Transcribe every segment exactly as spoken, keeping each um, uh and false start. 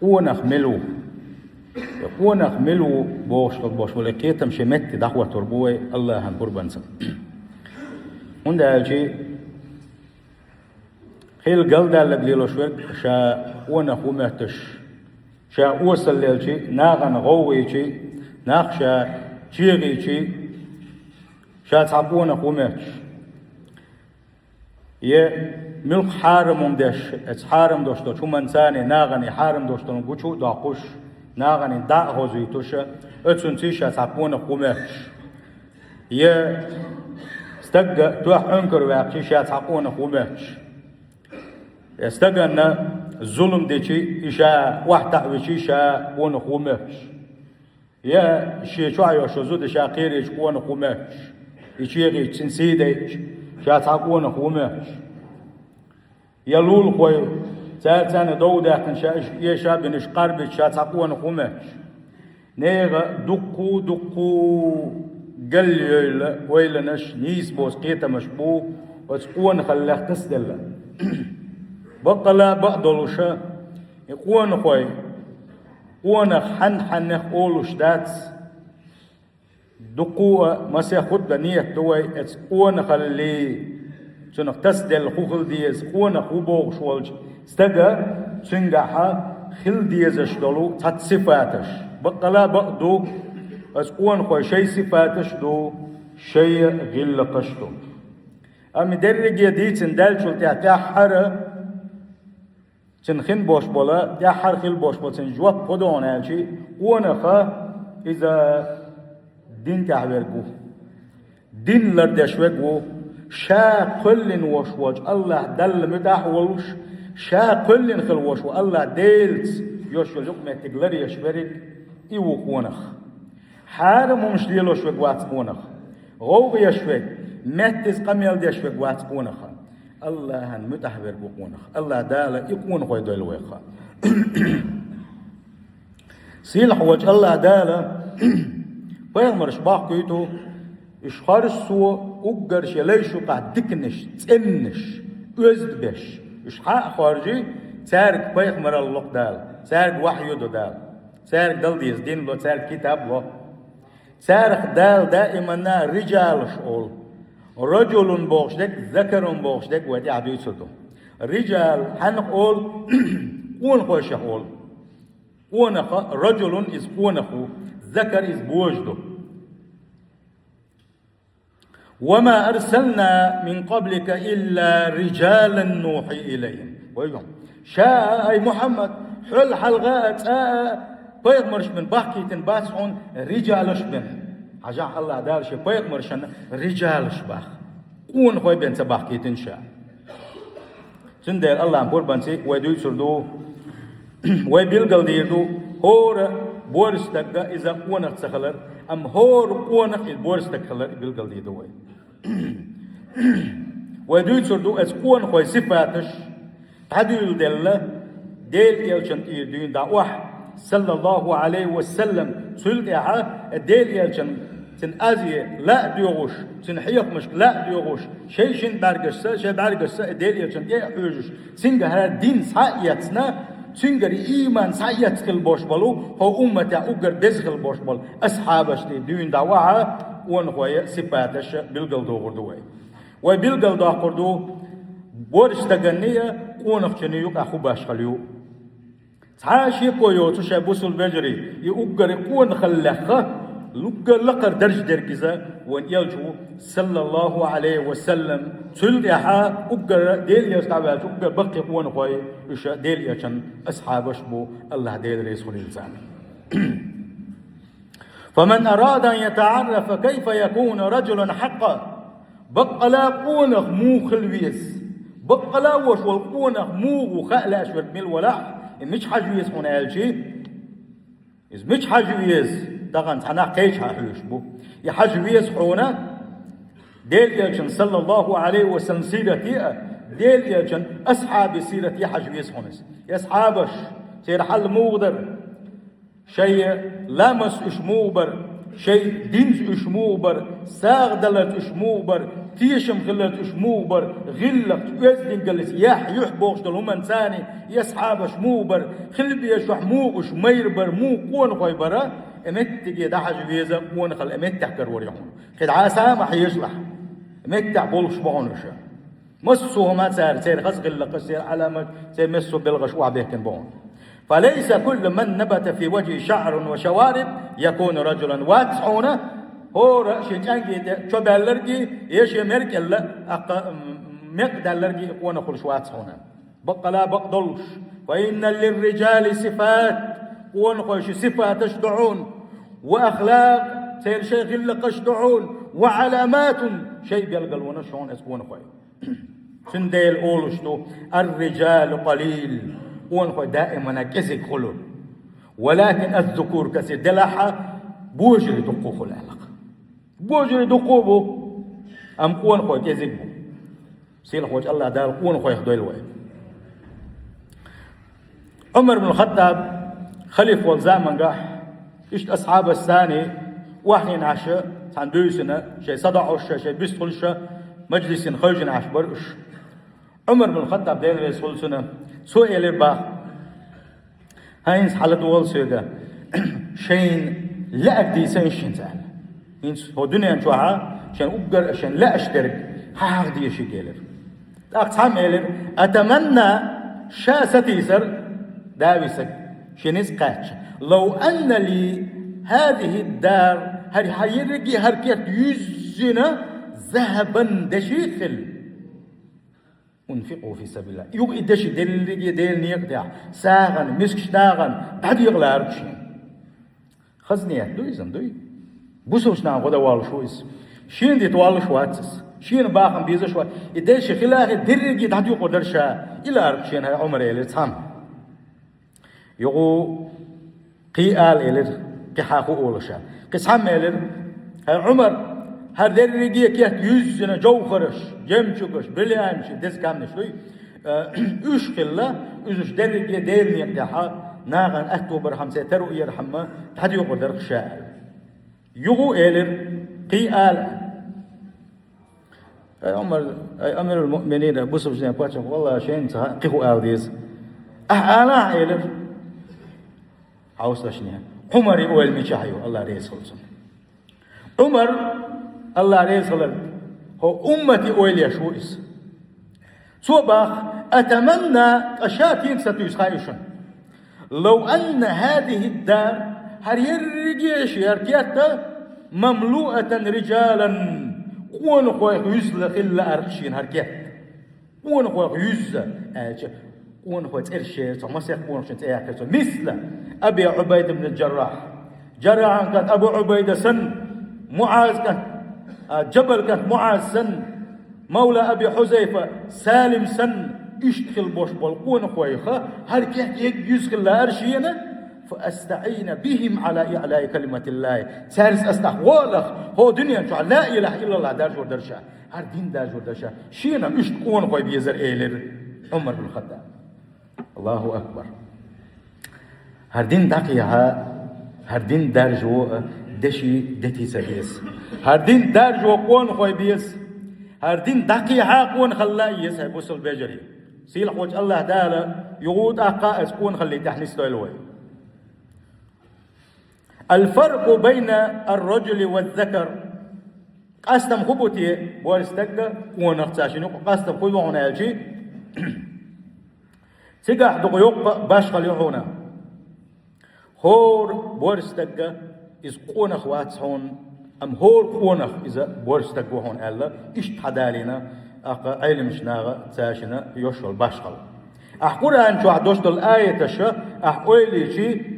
Къонах мила ву? Къонах мила ву бохуш хила болуш болу кхетам шен метте дӀахӀоттор бу вай Аллахьан пурбанца. ХӀунда аьлча хила галдаьлларг лелош верг ша къонах ву моьттуш, ша осаллелча, нахана гӀовгӀа йича, нах ша чегӀийча, ша цхьа къонах ву моьттуш. Я муьлхха хьарам хӀума деш, эца хьарам долуш долчу хӀуманца а, нахана хьарам долуш долу гучу а доккхуш, нахана дӀа а хозуьйтуш, оцунца ша цхьа къонах ву моьттуш. Я стагга тоьхна Ӏункар ваьккхича, ша цхьа къонах ву моьттуш. Я стаганна зулам дича, и ша охьатаӀвича, ша къонах ву моьттуш. Я шен чохь йолуш зуда ша кхерийча къонах ву моьттуш, и чегӀийча цуьнан сий дайча, ша цхьа къонах ву моьттуш. Я лулахой, цара царна дов даьккхина ша, я ша бинарш къарбича, ша цхьа къонах ву моьттуш. Нехан дуккху, дуккху галъевлла ойланаш, нийса боцу кхетамаш бу оцу къонахаллех тасаделла. Баккъала бакъ долуша, и къонахой, къонах хьанна-хьаннех олуш дац. Дуккху а масех хутба нийят ду вай эца къонахалле, цунах тасаделла хӀун хила деза, къонах ву бохуш волчу стага, цуьнгахьа хила дезаш долу цхьацца сифаташ. Баккъала бакъ ду, оцу къонахой шайн сифаташ а ду, шайн гӀиллакхаш а ду. Амма дерриге дийцина даьллачул тӀаьхьа тӀаьххьара цуьнан хин болуш болу, тӀаьххьара хила болуш болу цуьнан жоп хӀун ду аьлча, къонаха иза дин тӀехь верг ву. Дин лардеш верг ву. Ша кхоьллина волуш волчу Аллахь Далла муьтӀахь а волуш, ша кхоьллина хила волуш волу Аллахь Делаца йолуш йолу юкъаметтиг ларъеш верг, и ву къонах. Хьарам хӀумаш лелош верг вац къонах. ГӀовгӀа еш верг, меттаза къамел деш верг вац къонаха. Аллахьан муьтӀахь верг ву къонах. Аллахь Дала и къонахой дойла вайх. Сийлахь волчу Аллахь Дала пайхамарш баккхуьйту, уьш хоржу цо уггар шен лайш юкъахь диканаш, цӀеннаш, оьзда беш. Уьш хьа а хоржий, цаьрга пайхамаралла ло-кх Дала, цаьрга вахьйу до Дала. Цаьрга дала деза дин ло, цаьрга китаб ло. Царах Дала даиманна риджалаш олу. Раджулун бохуш дерг, закарун бохуш дерг вай тӀаьхьа дуьйцур ду. Риджал хьанах олу? Къонахойшах олу. Къонаха, раджулун иза къонах ву, закар иза божа ду. «Ва ма арсална мин къаблика илла риджалан нухьи илайхим». Вай хьуна. Ша, ай Мухьаммад, хьол хьалха а, цкъа а пайхамарш бен бахкийтина бац хьуна риджалаш бен. Хьажахь, Аллахь Дала шен пайхамаршна риджалаш баха. Къонахой бен ца бахкийтина ша. Цундела Аллахьан пурбанций вай дуьйцур ду, вай билгалдийр ду, хӀора борша стагга иза къонах ца хилар, амма хӀора къонах иза борша стаг хилар билгалдийр ду вай. Вай дуьйцур ду аса къонахой сифаташ, дӀадуьйладелла, Делан элчан тӀера дуьйна дӀа охьа, саллаллаху Ӏалайхи ва саллам, цул тӀаьхьа Делан элчан цуьнан азе ла а доьгӀуш, цуьнан хьехамашка ла а доьгӀуш, шайн шина бӀаьргашца, шайн бӀаьргашца Делан элчан тӀе а хьоьжуш, цуьнга хӀара дин схьа а эцна, цуьнгара ийман схьа а эцна хила болуш болу, хӀо умматехь уггар беза хила болуш болу асхьабаш тӀе дуьйна дӀа охьа, къонахой сипаташ билгалдохур ду вай. Вай билгалдоккхур ду, борша стаганний а, къонахчунний юкъахь хӀун башхалла ю. Цхьа а шеко йоцу шайн бусул вежарий, и уггар къонахаллехь, уггар лакхара дарж дерг иза вайн элча ву, саллаллаху Ӏалайхи ва саллам. Цул тӀаьхьа уггар Делан элча дӀаваьлча, уггар баккхий къонахой уьш Делан элчан асхьабаш бу, Аллахь Дела реза хуьлийла царна. «Фаман арада ан ятаӀаррафа кайфа якуну раджулан хьакъа». Баккъала къонах муха хила веза? Баккъала вош волу къонах муха ву хаа лаьаш верг мила валахь, и мича хьажа веза хьуна аьлчи? Иза мича хьажа веза? Тахана цхьа нах кхечахьа хьуьйсуш бу. И хьажа веза хьуна Делан элчан, саллаллаху Ӏалайхи ва саллам, сирате а, Делан элчан асхьаби сирате а хьажа веза хьуна иза. И асхьабаш, церан хьал муха дара? Шайн ламаз уьш муха бара? Шоай динца уьш муха бар, сагӀа даларца уьш муха бар, тешам хиларца уьш муха бар, гӀиллакхца, оьздангаллица, яхь-юьхь бохуш долу хӀуманца и асхьабаш муха бар, хила безаш муха уьш майра бар, муха къонахой бара, и меттиге дӀахьажа веза, къонахалла и меттехь карор ю хьуна. КхидӀа а сама хьежалахь, меттехь болуш бу хьуна уьш. Массо а хӀума цара, церан хаза гӀиллакхаш, церан Ӏаламат, церан массо а белхаш охьабехкина бу хьуна. فليس كل من نبت في وجهه شعر وشوارب يكون رجلا. Вац хьуна, хӀора шен чӀанге тӀе чо баьлларгий, я шен меркӀелла, аккха, м, мекъ даьлларгий къонах хуьлуш вац хьуна. Баккъала бакъ долуш. فإن للرجال صفات, къонахой ши сифаташ ду хьуна, وأخلاق, церан шайн гӀиллакхаш ду хьуна, وعلامات, шайн белгалонаш хьуна эцу къонахой. Цундела олуш ду: الرجال قليل, къонахой даимана кӀезиг хуьлу. ولكن الذكور كثير, делахь а божарий дуккха хуьлу аьлла. Божарий дуккха бу, амма къонахой кӀезиг бу. Сийлахьчу АллахӀ Дала къонахойх дойла вай. Ӏумар ибн Хаттаб халифа волу замангахь, иштта асхьабашца охьахиъна Ӏаш, цхьаьна буьйсина, шайн садоӀуш, шайн бистхуьлуш, мажлисина хевшина Ӏаш бара уьш. Ӏумар ибн Хаттаб, Дела реза хуьлда цунна, цо элира боху: «ХӀинца хьаладогӀал соьга, шайна лаьа дийцина шайна», — аьлла. «ХӀинца хӀокху дуьнен чохь шайна уггар а шайна лаьаш дерг хьахьаха деза шега», — элира. ТӀаккха цхьамма элира: «أتمنى», ша сатийсар, Давид саг, шен ницкъ кхаьчча: «لو أن لي هذه الدار», хӀара хьан ерриге а хӀара керт юьззина, «ذهبا», деши хилла, «أنفقه في سبيل الله». Юха и деши дерриге а Делан некъа тӀехь, сагӀина, мискачу нахана дӀадекъалара шена. Хаза ният ду иза, дуй? Бусалбачу нахана гӀо дан воллуш ву иза. Шена дита воллуш вац иза. Шена бахам безаш вац. И деши хилахь, дерриге а дӀадоькъур дара ша. И лара шена, хӀай Ӏумар, элира цхьамма. Юха кхин ала элира, кхин хьан хӀу олуш. Кхин цхьамма элира: «ХӀай Ӏумар, хӀара дерриге а керт юьззина жовхараш, жемчугаш, бриллианташ, деза камнеш дуй, э, уьш хилла, уьш дерриге а Делан некъа тӀехь, нахана аьтто бархьама, церан таро ярхьама дӀадоькъур дара ша», — аьлла. Юха элира, кхин ала: «Ай Ӏумар, ай амирул-муъминин, бусалбачу нахана паччахь, валлахӀи, шена ца хаьа, кхин хӀу ала деза». «Ахь алахь», — элира. Хьовсалаш, Ӏумаран ойла мичахь ю, АллахӀ реза хуьлда цунна. Ӏумар, АллахӀ реза хуьлда, хӀокху умматан ойла еш ву иза. Цо боху: «أتمنى», ткъа ша кхин сатуьйсу хаьа шуна: «لو أن هذه الدار», хӀара ерриге а шен керт, «مملوءة رجالا», къонахойх юьззина хилла лаьа шена хӀара керт. Къонахойх юьззина, аьлча, къонахой цӀераш шера, цхьа масех къонахчун цӀе яьккхира цо. Мисла Аби Ӏубайда ибн Джаррахь. Джаррахьан кӀант Абу Ӏубайда санна, МуӀаз кӀант, а, Джабал кӀант МуӀаз санна, Мавла Аби Хьузайфа, Салим санна, иштта хила бош болу къонахойх хӀара керт ерриге юьззина хилла лаьа шена, «فأستعين بهم على إعلاء كلمة الله». Цаьрца ас нах гӀо а лаха, хӀокху дуьнен чохь ла илахьа иллаллахӀ даржор дара ша. ХӀара дин даржор дара ша. Шена иштта къонахой безара, элира Ӏумар бин Хаттаб. АллахӀу акбар! ХӀара дин дӀакхехьа, хӀара дин даржо деши дети ца беза. ХӀара дин даржо къонахой беза. ХӀара дин дӀакхехьа къонахалла а еза, хӀай бусалба вежарий. Сийлахьчу АллахӀ Дала юха тӀаккха а аса къонахаллин тӀехь нисдойла вай. الفرق بين الرجل والذكر. Къастам хӀун бу те, божарстагга, къонахца шина юкъа къастам хӀун ю хьуна аьлчи, цигахь дукха йоккха а башхалла ю хьуна. ХӀора божарстагга иза къонах вац хьуна, амма хӀора къонах иза божарстаг ву хьуна аьлла, иштта хьадалийна, тӀаккха Ӏеламчу наха ца шина йош йолу башхалла. Ахь Къуръан чохь дош долу аяташ ахь ойла йичи,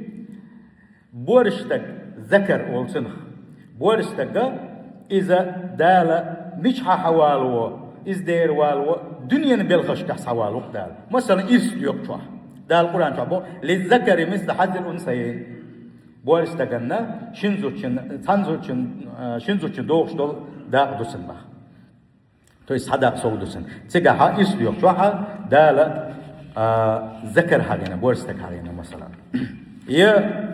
божарстаг, закар олу цунах. Божарстага иза Дала мичахьа схьавалаво, иза дера валаво, дуьненан белхашкахь схьавалаво Дала. Масала, ирс доьхучохь. Дала Къуръан чохь боху: «للذكر مثل حظ الأنثيين». Божарстаганна шина зудчун, цхьана зудчун, а, шина зудчун догӀуш долу дакъа ду цунна боху. То есть схьадакъа сов ду цунна. Цигахь ирс доьхучохь Дала, а, закар хьахийна, божарстаг хьахийна, масала. Я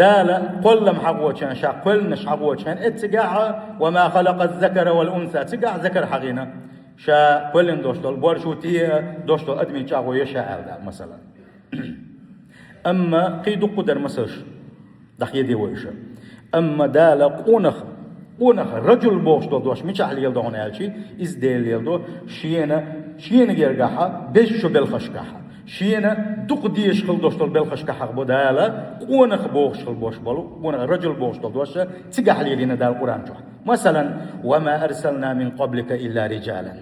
Дала кхоллам хьагӀоча хана, ша кхоьллинаш хьагӀоча хана, э, цигахь а, «وما خلق الذكر والأنثى», цигахь закар хьагӀийна, ша кхоьллина дош долу, боршу тӀе а дош долу адамийн чӀагӀо я ша аьлла Дала, масала. Амма кхин дуккха дара масалш, дӀахеде вай уьш. Амма Дала къонах, къонах, ражул бохуш долу дош мичахь леладо хьуна аьлчи, иза Дела леладо шена, шена гергахьа, безачу белхашкахьа, шена дукха дезаш хила долуш долу белхашкахьа бо Дала, къонах бохуш хила бош болу, къонах, ражул бохуш долу дош цигахь лелийна Дала Къуръан чохь. Масалан: «وما أرسلنا من قبلك إلا رجالا».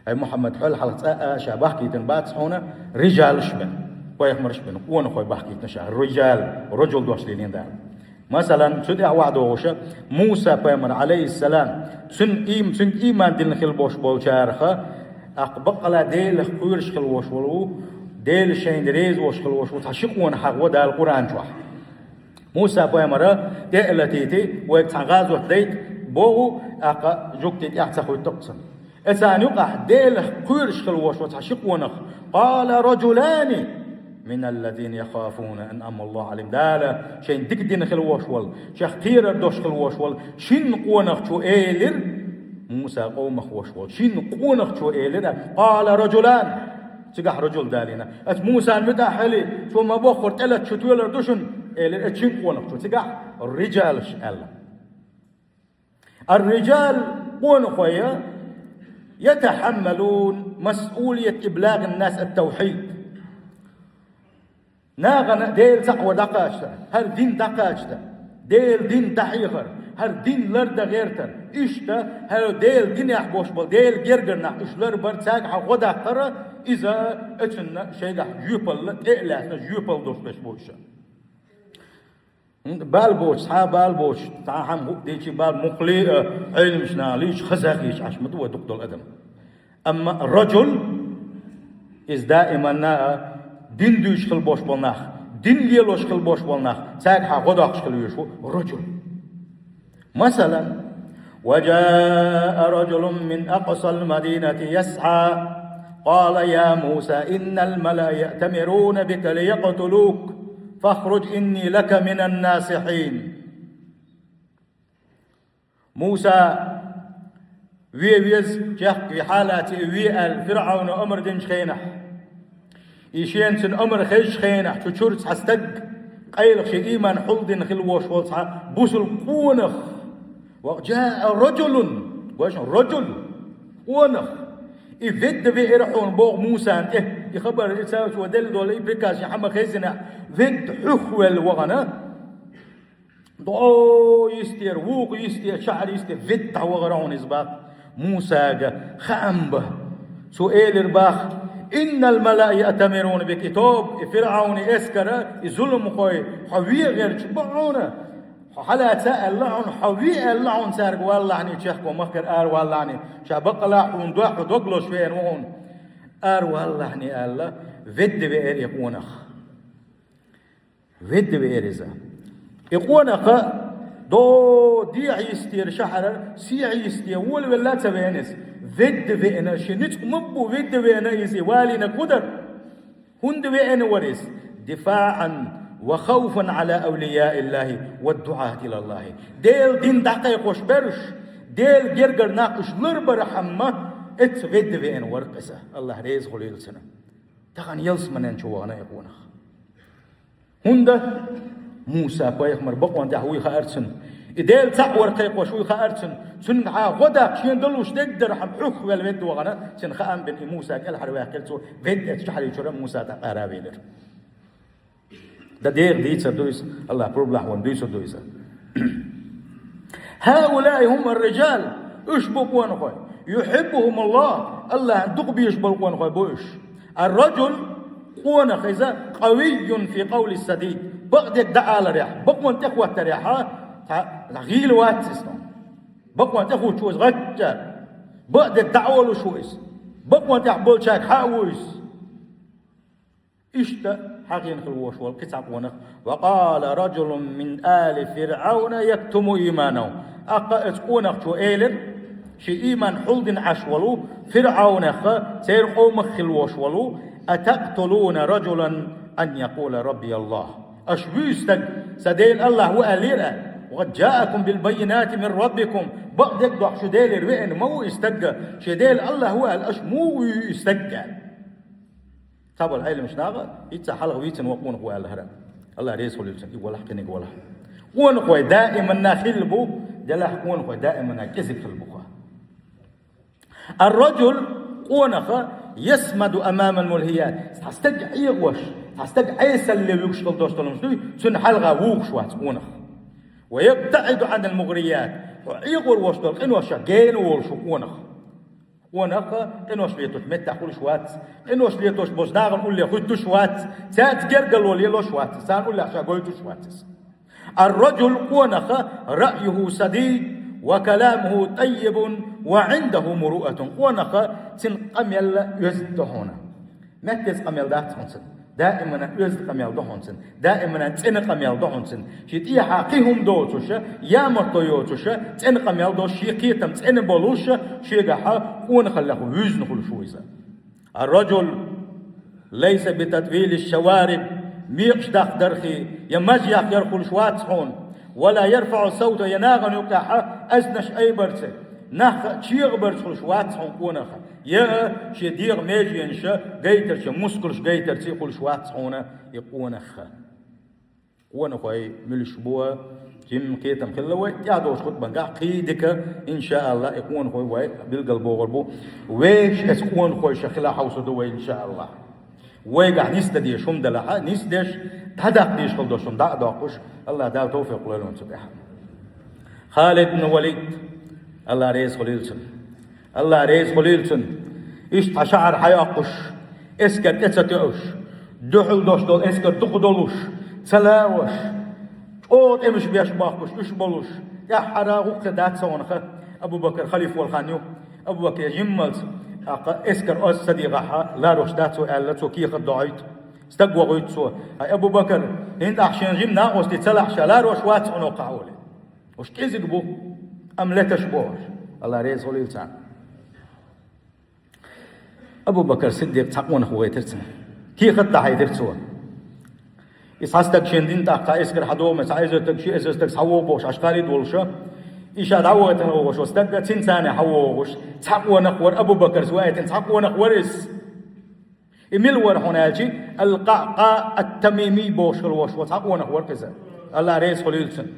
Ай Мухьаммад, хьол хьалха цкъа а ша бахкийтина бац хьуна рижалаш бен, пайхамарш бен, къонахой бахкийтина ша, рижал, ражул дош лелийна Дала. Масалан, цу тӀехь вахьа догӀуша Муса пайхамар, алейхиссалам, цуьнан им-, цуьнга ийман дина хила бош болчараха, аккха баккъала Делах кхоьруш хила вош волу, Дела шайна реза вош хила вош ву, цхьа ши къонах хьагӀо Дала Къуръан чохь. Муса пайхамара тӀе а латийти, вайга цхьа гӀазот дайта боху, аккха жугти тӀехь ца хуьтту цунна. Эцарна юкъахь Делах кхоьруш хила вош ву цхьа ши къонах: «قال رجلان من الذين يخافون أنعم الله عليهم». Дала шайн дика дина хила вош волу, шех кхерар дош хила вош волу шин къонахчо элира, Муса къомах вош волу шин къонахчо элира: «قال رجلان». Цигахь ражул далийна. Аса Мусан муьтӀахь хили, цо ма боххура тӀелатта шу тоьлар ду шуна, элира аса шин къонахчо. Цигахь рижалаш аьлла. Ар-рижал, къонахой, ятахьаммалун масъулият иблагъин нас ат-тавхьид. Нахана Дела цхьаъ вар дӀакхачар, хӀара дин дӀакхачар, Дела дин дӀахьехар, хӀара дин лардан гӀертар. Иштта хӀара Дела динехь бош болу, Дела гергара нах уьш ларбар, цаьргахьа гӀо даккхара, иза оцунна шайгахь жоьпалла тӀе а лаьцна, жоьпалла долуш беш бу уьш. Бала боцуш, цхьа а бала боцуш, цхьа хӀама хӀуъа дийчи бала мукхале а, Ӏеламаш наха лийча, хаза а хийча Ӏаш ма ду вай дукха долу адам. Амма ражул, иза даиманна а дин дуьйцуш хила бош болу нах, дин лелош хила бош болу нах, цаьргахьа гӀо доккхуш хила везаш ву ражул. Масалан: «وجاء رجل من أقصى المدينة يسعى قال يا موسى إن الملأ يأتمرون بك ليقتلوك فاخرج إني لك من الناصحين». Муса ве веза, чехка ве хьалаци ве аьлла, ФирӀавна омра динчу хенахь, и шена цуьнан омра хезачу хенахь, цу чуьра цхьа стаг, къайлаха шен ийман хьулдина хила вош волу цхьа бусул къонах. «وجاء رجل», гой шуна, ражул, къонах. И ведда веара хьуна боху Мусана тӀе. И хабар, и цаьрца ван делла долу, и приказ шен хьан ма хеззинехь, ведда хьуьхвелла вахана. ДӀо йистера, вукху йистера, шахьар йистера ведда дӀавахара хьуна иза бах. Мусага хаам бан. Цо элира бах: «إن الملأ يأتمرون بك». И тоба, и ФирӀавни эскара, и зуламхой хьо ве гӀерташ бу хьуна. Хьо хьалаца аьлла хьуна, хьо ве аьлла хьуна цаьрга, валлахьни, чехка махкара ара валлахьни, ша баккъала хьуна дуьхьа дог лозуш веана ву хьуна. Ара валлахьни аьлла, ведда веара и къонах. Ведда веара иза. И къонаха до дехьа йистера шахьарара, сехьа йистера волавелла а ца веана иза. Ведда веана, шен ницкъ ма бу, ведда веана иза, и валийна кхудар. ХӀунда веана вара иза? «دفاعا وخوفا على أولياء الله والدعاة إلى الله». Делан дин дӀакхайкхош берш, Делан гергара нах уьш ларбархьама, эцца ведда веана вара иза. Аллахь реза хуьлийла цунна. Тахана ялсаманен чу вахана и къонах. ХӀунда Муса пайхамар бакъонан тӀехь вуй хаьара цунна. И Дела цхьаъ вар кхайкхош вуй хаьара цунна. Цуьнга хьан гӀо даккха шен долуш деггара хьан хьуьхвелла ведда вахана, цуьнан хаам бина и Муса кӀелхьарваьккхира цо, ведда эцчахьалий чуьра Муса тӀаккха ара а велира. Дан дегӀа дийцар ду иза, Аллахь пурбалахь ван дуьйцур ду иза. «هؤلاء هم الرجال», уьш бу къонахой. «يحبهم الله», Аллахьна дукха безаш болу къонахой бу уьш. «الرجل», къонах иза, «قوي في قول السديد», бакъдерг дӀааларехь, бакъонан тӀехӀоттарехь, цхьа, цхьа гӀийла вац иза. Бакъонан тӀехӀуттуш ву иза гӀаттар. Бакъдерг дӀаолуш ву иза. Бакъонан тӀехь болчаьрга хьа а ву иза. Иштта хьагӀийна хила вош волу кхин цхьа къонах. «وقال رجل من آل فرعون يكتم إيمانه». ТӀаккха оцу къонахчо элира, шен ийман хьулдина Ӏаш волу, ФирӀавнах, церан къомах хила вош волу: «أتقتلون رجلا أن يقول ربي الله». Аша вуьйцу стаг, Сан Дела Аллахь ву аьллера, «وقد جاءكم بالبينات من ربكم», бакъдерг дохьа шун Делера веана ма ву и стаг, шун Дела Аллахь ву аьлла, аша муха вуьй и стаг? Цхьаболу Ӏеламнаха, хӀинца хьалха вийцина ван къонах ву аьлла хӀара. Аллахь реза хуьлийла цунна, и валахь, кхиниг валахь. Къонахой даиманна хилла бу, делахь къонахой даиманна кӀезиг хилла бу-кх. الرجل, къонаха, يصمد أمام الملهيات. Цхьа стаг Ӏехош, цхьа стаг Ӏесалле вуьгуш хила дош долуш дуй, цуьнан хьалха вугуш вац къонах. ويبتعد عن المغريات. Хьо Ӏехор вош долу къиношах гена волуш ву къонах. Къонаха къинош летош меттахь хуьлуш вац. Къинош летош болчу нахана улле хуьттуш вац. Цаьрца гергарло лелош вац. Царна уллехь ша гойтуш вац иза. الرجل, къонаха, رأيه سديد وكلامه طيب وعنده مروءة. Къонаха, цуьнан къамел оьзда ду хьуна. Меттаза къамел дац хьуна цуьнан. Даимана оьзда къамел ду хьуна цуьнан. Даимана цӀена къамел ду хьуна цуьнан. Шен тӀехьа кхин хӀума доцуша, ямартло йоцуша, цӀена къамел долуш, шен кхетам цӀена болуша, шегахьа къонахаллех вуьзна хуьлуш ву иза. الرجل ليس بطويل الشوارب, мекъаш даккха дархий, я маж яккха яр хуьлуш вац хьуна, ولا يرفع صوته, я нахана юккъехьа аьзнаш айбарца, нах чегӀабарца хуьлуш вац хьуна къонаха, я шен дегӀан меженаша гайтарца, мускулаш гайтарца хуьлуш вац хьуна и къонаха. Къонахой муьлш бу, жимма кхетам хилла вай, тӀаьхьа долчу хутбангахь кхин дика, иншаалла, и къонахой вай билгал бохур бу. Вешан эца къонахойша хила хьовсур ду вай, иншаалла. Вайгахь нисдан дезаш хӀума делахьа, нисдеш, дӀадаккха дезаш хила долуш хӀума дӀа а доккхуш, Аллах Дала тавфикъ лойла вайна цу тӀехь. Халид ибн Валид, Аллах реза хуьлийла цунна. Аллах реза хуьлийла цунна. Иштта цхьа шахьар хьайоккхуш, эскар тӀе ца тоьуш, дуьхьал долуш долу эскар дукха долуш, ца ларош, чӀогӀа тӀемаш беш бохкуш, уьш болуш, тӀаьххьара гӀуллакх дац цунах, Абу-Бакр халифа волу хан ю. Абу-Бакре жиммалц, тӀаккха эскар оьзда ца дийгӀахьа, ларош дац цо аьлла, цо кехат дохьуьйту. Стаг вохуьйту цо: «Хьай Абу-Бакр, хӀинца ахь шен жима накъостий ца лахьаша, ларош вац хьуна хӀокхахь», – олий. Уьш кӀезиг бу, амма леташ бохуш, Аллах реза хуьлийла царна. Абу-Бакр Сиддикъ цхьа къонах вахийтира цунна. Кехат дахьийтира цо. И цхьа стаг шен дина тӀаккха эскар хьан догӀу, цхьа эзар стаг, ши эзар стаг схьавогӀу бохуш, Ӏаш Халид волуша, и ша дӀавахийтина вогӀуш волу стаг, цуьнан царна хьавогӀуш, цхьа къонах вара, Абу-Бакрс ваийтина цхьа къонах вара иза. И мила вара хьуна аьлчи, Ал-КъаӀкъаӀ ат-Тамими бохуш хила волуш волу цхьа къонах вара иза. Аллах реза хуьлийла цунна.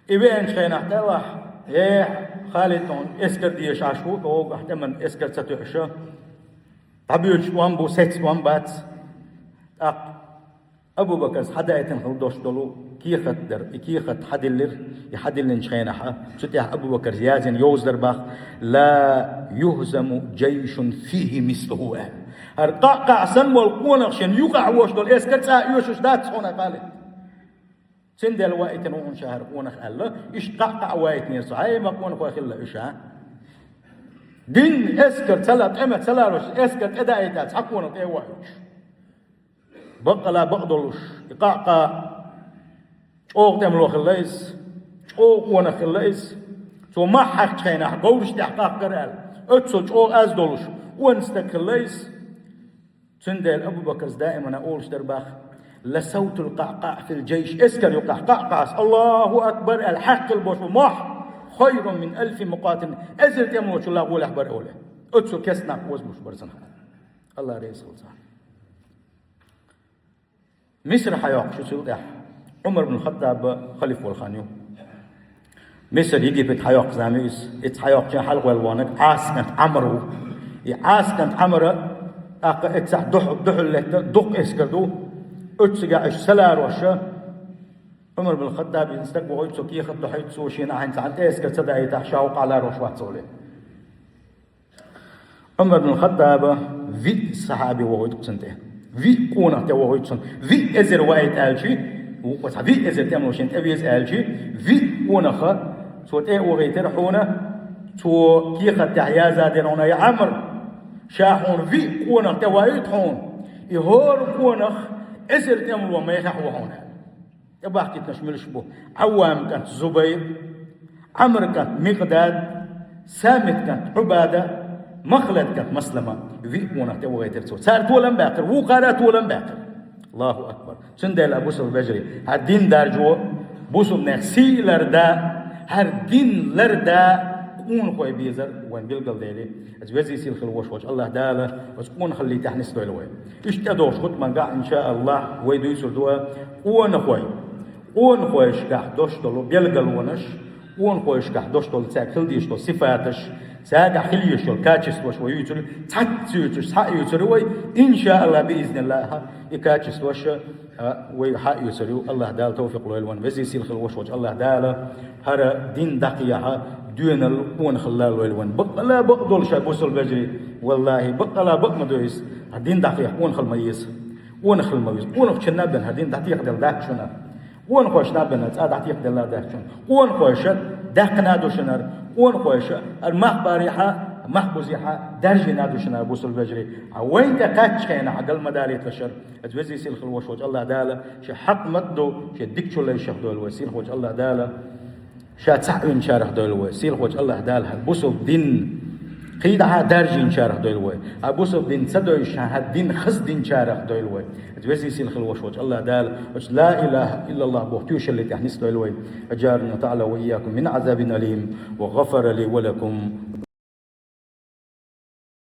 И веанчу хенахь тӀелахь: «Э, Халид, хьуна эскар дезаш Ӏаш ву, оха ахь тӀеман эскар ца тоьуша. ДӀабоьдуш тӀом бу, сецца тӀом бац». ТӀаккха Абу-Бакрс хьадайтина хила долуш долу кехат дара. И кехат хьадиллира, и хьадиллинчу хенахьа, цу тӀехь Абу-Бакрс язйина йовза дара боху: «Ла юхзаму джайшун фихи мислуху», – аьлла. ХӀара КъаӀкъаӀ санна волу къонах шен юкъахь вош долу эскар цкъа а оьшуш дац хьуна, Халид. Цундела ваийтина ву хьуна ша хӀара къонах аьлла, иштта КъаӀкъаӀ ваийтинера цо. Хьай, ма къонахой хилла уьш, а? Дин эскар ца ла, тӀема ца ларош, эскар тӀедаийта цхьа къонах тӀе а ваийтуш. Баккъала бакъдолуш, и КъаӀкъаӀ чӀогӀа тӀемало хилла иза, чӀогӀа къонах хилла иза. Цо мохь хьаькхчу хенахь говраш тӀехь къахкара аьлла, оццул чӀогӀа аз долуш, онда стаг хилла иза. Цундела Абу-Бакрс даимана олуш дара боху: «Ла савтул КъаӀкъаӀ фил джайш», эскар юкъахь КъаӀкъаӀс «Аллаху акбар» аьлла хьаькхна болуш бу мохь, «хайрун мин алфи мукъатил», эзар тӀемалочул гӀолехь бара олий. Оццул кестнах озамаш бара цунах. Аллах реза хуьлда царна. Мисар хьайоккхуш ю цул тӀаьхьа. Ӏумар бин Хаттаб халифа волу хан ю. Мисар, Египет хьайоккху зама ю иза. Иза хьайоккхучийн хьалха ваьлла ваханарг Ӏас кӀант Ӏамр ву. И Ӏас кӀант Ӏамра, тӀаккха эццахь дуьхьал, дуьхьал летта дукха эскар ду. Оццигахь уьш ца лароша, Ӏумар бин Хаттаб иза стаг вохуьйту, цо кехат дохьуьйту, цо шена ахьа цхьаьна тӀе эскар ца даийтахь, ша хӀокхахь ларош вац олий. Ӏумар бин Хаттаба виъ сахьаби вохуьйту цунна тӀе. Виъ къонах тӀе вохуьйту цунна. Виъ эзар ваийта аьлчи, вукхо цхьа виъ эзар тӀемало шен тӀе веза аьлчи, виъ къонаха цо тӀе а вохуьйтира хьуна, цо кехат тӀехь яза дера хьуна: «Я Ӏамр, ша хьуна виъ къонах тӀе вохуьйту хьуна, и хӀора къонах эзар тӀемало мехехь ву хьуна». ТӀебахкийтинарш муьлш бу? Ӏаввам кӀант Зубайр, Ӏамр кӀант Микъдад, Самит кӀант Ӏубада, Махлад кӀант Маслама. Виъ къонах тӀе вохуьйтира цо. Цара толам баьккхира, вукхара а толам баьккхира. Аллаху акбар. Цундела, бусалба вежарий, хӀара дин даржо, бусалба нех сий ларда, хӀара дин ларда къонахой безар вайн билгал дели. Из везий сийлахь волаш волча Аллахь Дала оцу къонахаллий тӀехь нисдойла вай. Иштта тӀедогӀуш хутбангахь, иншааллахь, вай дуьйцур ду къонахой. Къонахойшкахь дош долу белгалонаш, къонахойшкахь дош долу цаьрга хила дезаш долу сифаташ, цаьргахь хила езаш йолу качестваш вай юьйцур, цхьацца юьйцуш, цхьаъ юьйцур вай, иншааллахь, биизниллахь, и качестваш а, вай хьаъ юьйцур ю. Аллахь Дала тавфикъ лойла вайн, везий сийлахь волаш волча Аллахь Дала хӀара дин дӀакхехьа доьналла, къонахалла лойла вайн. Бакъала бакъдолуш, бусалба вежарий, валлахӀи, бакъала бакъ ма ду иза, хӀара дин дӀакхехьа къонахалла ма еза. Къонахалла ма веза. Къонахчунна бен хӀара дин дӀатекхаделла дац шуна. Къонахошна бен цӀа дӀатекхаделла дац шуна. Къонахоша даьккхина ду шуна хӀара. Къонахоша хӀара мах барехьа, мах бузехьа даржийна ду шуна хӀара, бусалба вежарий. Хьан вайна тӀе кхаччахьена хьан гал ма далийталаш хӀара. Иза везий сийлахь волаш волча Аллахь Дала шен хьакъ ма-дду, шен дикачу лайшах дойла вай. Сийлахь волча Аллахь Дала ша цхьаъ винчарах дойла вай. Сийлахь волча Аллахь Дала хӀара бусалба дин кхидӀа даржийначарах дойла вай. ХӀара бусалба дин ца дойуш, хӀара дин хаза динчарах дойла вай. Иза везий сийлахь волаш волча Аллахь Дала оцу ла илахӀа иллаллахӀ боху тоьшаллий тӀехь нисдойла вай. أجارنا تعالى وإياكم من عذاب أليم وغفر لي ولكم